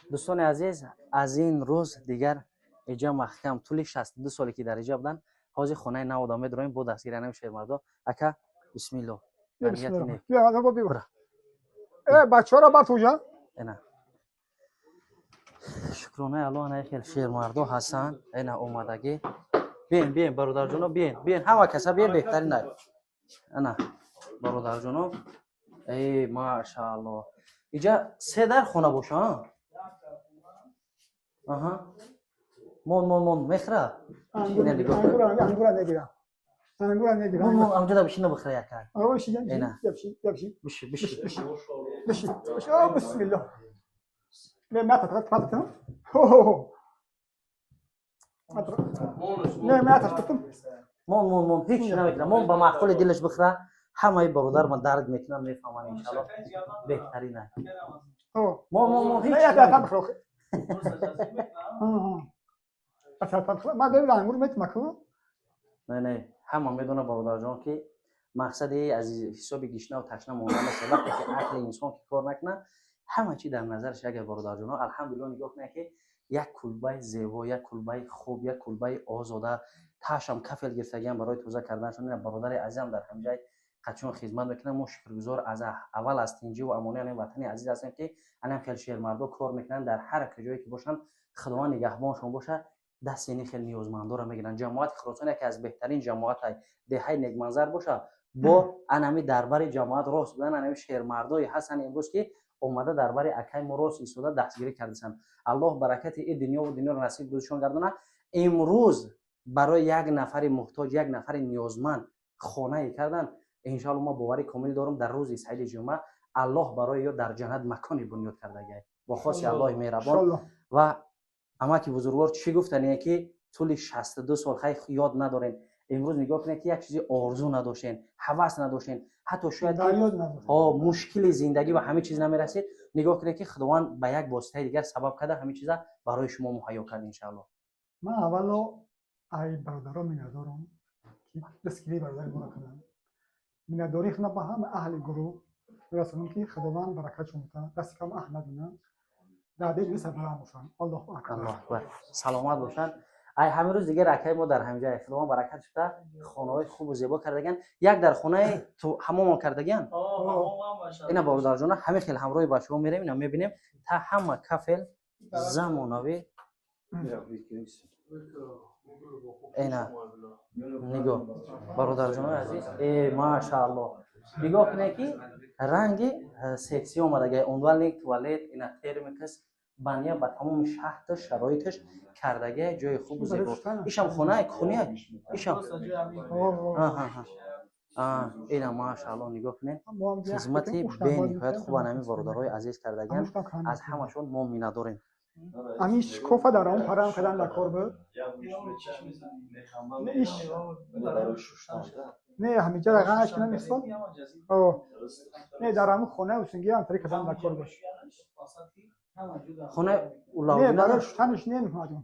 Дӯстони азиз, аз ин рӯз дигар иҷа маҳкам. Тӯли 62 соле, ки дар иҷа буданд, ҳозир хонаи нав одам медроем бо дастгири анами шермардо. Ака, бисмилло. Бачаҳоро бар туҷа. Ина, шукронаи Алло, ана хел шермардо ҳастанд. Ина, омадагӣ. Биен, биен, бародарҷоно, биен, биен, ҳама каса биен, беҳтарин. Ана, бародарҷоно, э, машаалло, иҷа се дар хона боша. Аҳа, мон, мон, мон, мехӯра. Ангура мегирам, ангура мегирам. Мон, мон, амҷода бишина, бихӯра яка. Биши. Биши, биши. Биши, бисмилло. Не, мата, не, мата. Мон, мон, мон, ҳеч намекунам. Мон, ба маъқули дилаш бихӯра. Ҳамаи бародар ман дарк мекунам, мефаҳмам, иншалло, беҳтарина. Мон, мон, мон, ҳеч. Не, не, ҳама медонад, бародарҷон, ки мақсади аз ҳисоби гишнаву ташна мондан нест. Вақте ки ақли инсон ки кор накунад, ҳама чи дар назараш. Агар, бародарҷоно, алҳамдулилло, нигоҳ кунед, ки як кулбаи зебо, як кулбаи хуб, як кулбаи озода, таашам кафел гирифтагиам барои тоза карданашон. Бародари азизам дар ҳамҷай қачон хизмат мекунам. Мо шукргузор аз аввал аз тинҷиву амони анам ватани азиз ҳастем, ки анам хел шермардо кор мекунанд. Дар ҳар куҷое ки бошанд, Худованд нигаҳбоншон бошад, дасти ини хел ниёзмандоро мегиранд. Ҷамоати Хуросон яке аз беҳтарин ҷамоатай деҳаи некманзар боша. Бо анами дарбари ҷамоат рост будан, анами шермардое ҳастанд имрӯз, ки омада дар бари акай мо рост истода дастгирӣ кардасанд. Аллоҳ баракати и дунёву дунёро насиб рӯзишон гардонад. Имрӯз барои як нафари муҳтоҷ, як нафари ниёзманд хонае кардан, иншоалло, мо боварӣ комил дорам, дар рӯзи саиди ҷумъа Аллоҳ барои ё дар ҷаннат маконе бунёд кардагиай, бо хоси Аллоҳи меҳрабон. Ва амаки бузургвор, чӣ гуфтане, ки тӯли 62 сол хай ёд надорем. Имрӯз нигоҳ кунед, ки як чизи орзу надоштен, ҳавас надоштен, ҳатто шояд мушкили зиндагӣ ва ҳамин чиз намерасид. Нигоҳ кунед, ки Худованд ба як воситаи дигар сабаб карда, ҳамин чиза барои шумо муҳайё кард, иншаалло. Ман аввало ай бародаро миннатдорам, ки дастгирии бародари моро карданд. Миннатдории худам ба ҳама аҳли гурӯҳ мерасонам, ки Худованд баракатшон битад, дасти кам аҳл набинанд, дар дили сарбаланд бошанд. Аллоҳу акбар. Аллоҳу акбар, саломат бошанд. Ай ҳамин рӯз дигар акаи мо дар ҳамҷай, Худованд баракат шуда, хонаҳои хубу зебо кардаган, як дар хонаи ҳамомон кардаган. Ина, бародарҷона, ҳамин хел ҳамроҳи бачаҳо мерем, ина мебинем, та ҳама кафел замонавӣ. Ина нигоҳ, бародарҷонои азиз, э, машаалло, нигоҳ кунед, ки ранги секси омадага, умывальник, туалет, ина термикас, баня, ба тамоми шаҳташ шароиташ кардага, ҷои хубу зебо. Ишам хонаи куния, ишам ина, машаалло, нигоҳ кунед, хизмати бениҳоят хубан ҳамин бародарҳои азиз кардаган. Аз ҳамашон мо миннатдорем. Ҳамин шикофа дар он парам кардан дар кор буд. Иш не, ҳаминҷа рағанаш кунам мисол, не, дар ҳамин хона усинги ҳам тари кардан дар кор бош. Хона. Не, барои шуштанаш не, муҳаммадҷон.